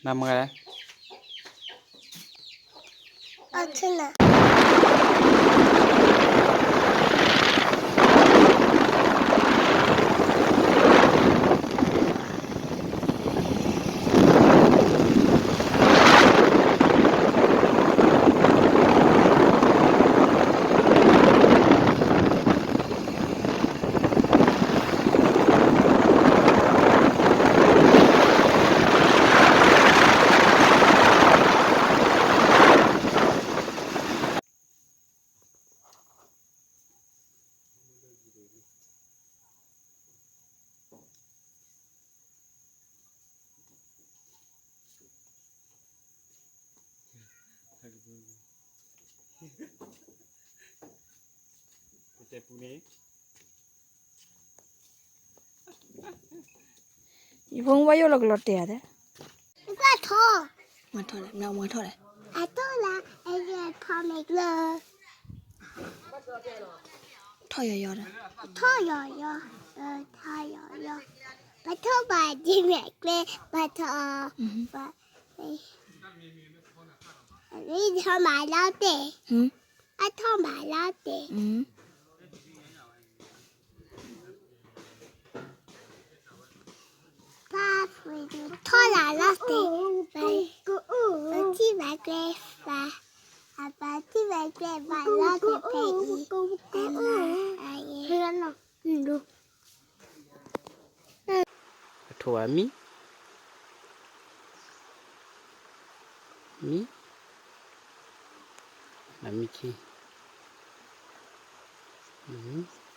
နမ့ၢ်လဲၣ်. အထနၢ်. ယဖိမုၣ်ဘၣ်ယိၣ်လီၤကလီၤတဲာ်ဧါ. ထီၣ်, မၤထီၣ်လဲၣ်, မၤထီၣ်လဲၣ်, အထီၣ်လၢ အထီၣ်မ့ၢ်ကျၢၤ, ထီၣ်ယီၤယီၤဒီး, ထီၣ်ယီၤယီၤ, ထီၣ်ယီၤယီၤ, ပထီၣ်ဘၣ်ဒ်မဲာ်ကျဲ, ပထီၣ်, ထီၣ်မၤလီၤတဲာ်, အထီၣ်မၤလီၤတဲာ်. ပထီၣ်လၢလီၤတဲာ်, ပထံၣ်ဘၣ်ကျဲ, ပထံၣ်ဘၣ်ကျဲဘၣ်လီၤတဲာ်ဖဲအံၤ, အမၤအယဲ. အထိၣ်အမံ, မံ, အမံခံ, မံ.